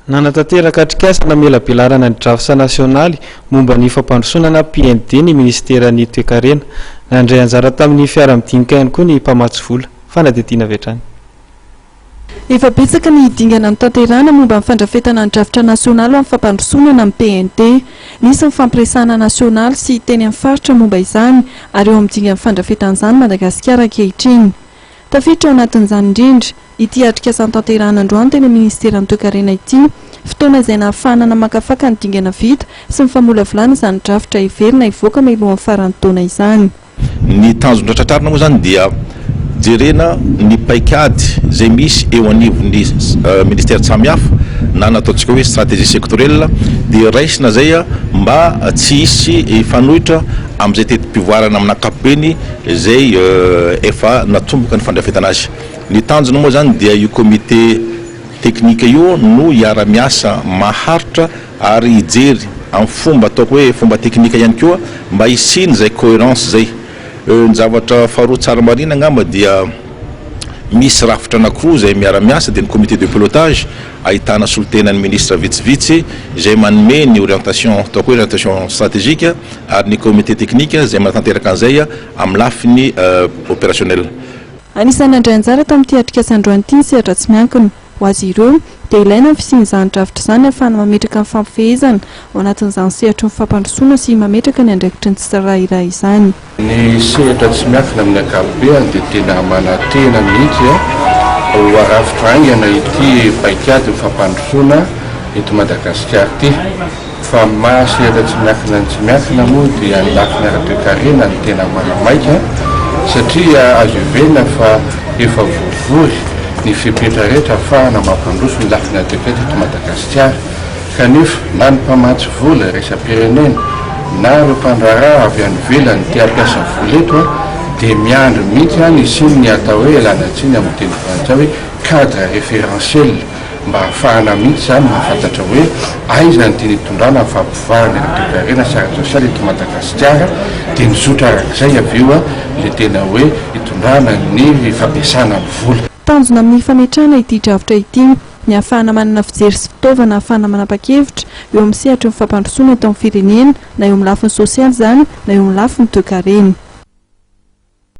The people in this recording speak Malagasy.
Nanatanteraka atrikasa namelabelarana ny drafitra nasionaly momba ny fampandrosoana na PND ny minisiteran'ny Toekarena. Nandray anjara tamin'ny fiara-midinika ihany koa ny mpamatsy vola. Fanadihadiana avy hatrany. Efa betsaka ny dingana notanterahina momba ny fandrafetana ny drafitra nasionaly ho amin'ny fampandrosoana na ny PND. Nisy ny fampiresahana nasionaly sy teny amin'ny faritra momba izany ary eo amin'ny dingan'ny fandrafetana izany Madagasikara ankehitriny. Tafiditra ao anatin'izany indrindra ity atrikasa notanterahina androany teny amin'ny minisiteran'ny Toekarena ity, fotoana izay nahafahana namakafaka ny dingana vita sy ny famolavolana izany drafitra heverina hivoaka mialohan'ny faran'ny taona izany. Ny tanjona tratrarina moa izany dia jerena ny paikady izay misy eo anivon'ny ministère samihafa na ny ataontsika hoe stratégie sectorielle dia raisina izay mba tsy hisy hifanohitra amin'izay teti-pivoarana amin'ny ankapobeny izay efa natomboka ny fandrafetana azy. Ny tanjona moa izany dia io comité technique io no hiara-miasa maharitra ary hijery amin'ny fomba ataoko hoe fomba teknika ihany koa mba hisian'izay cohérence izay. Ny zavatra faharoa tsara marihina angamba dia misy rafitra anankiroa izay miara-miasa dia ny comité de pilotage ahitana solontenan'ny ministra vitsivitsy izay manome ny orientation ataoko hoe orientation stratégique ary ny comité technique izay manatanteraka an'izay amin'ny lafiny opérationnel. Anisan'ny nandray anjara tamin'ity atrikasa androany ity ny sehatra tsy miankina. Ho azy ireo, dia ilaina ny fisian'izany drafitra izany ahafahana mametraka ny fampifehezana ao anatin'izany sehatry ny fampandrosoana sy mametraka ny andraikitry ny tsirairay izany. Ny sehatra tsy miankina amin'ny ankapobeny dia tena manantena mihitsy ho arafitra haingana ity paikady fampandrosoana eto Madagasikara ity. Fa amin'ny maha sehatra tsy miankina ny tsy miankina moa dia ny lafiny ara-toekarena no tena mahamaika satria azo heverina fa efa voavory ny fepetra rehetra ahafahana mampandroso ny lafiny ara-toekarena eto Madagasikara kanefa na ny mpamatsy vola iraisam-pirenena na ireo mpandraharaha avy any ivelany te hampiasa vola eto dia miandry mihitsy ny hisian'ny atao hoe, ialana tsiny amin'ny teny frantsay hoe cadre référentiel. Mba hahafahana mihitsy izany mahafantatra hoe aiza ny tiana hitondrana ny fampivoarana ara-toekarena sy ara-tsosialy eto Madagasikara dia mizotra arak'izay avy eo ilay tena hoe hitondrana ny fampiasana ny vola. Tanjona amin'ny fametrahana ity drafitra ity ny hahafahana manana fijery sy fitaovana hahafahana manapa-kevitra eo amin'ny sehatry ny fampandrosoana eto amin'ny firenena na eo amin'ny lafiny sosialy izany na eo amin'ny lafiny toekarena.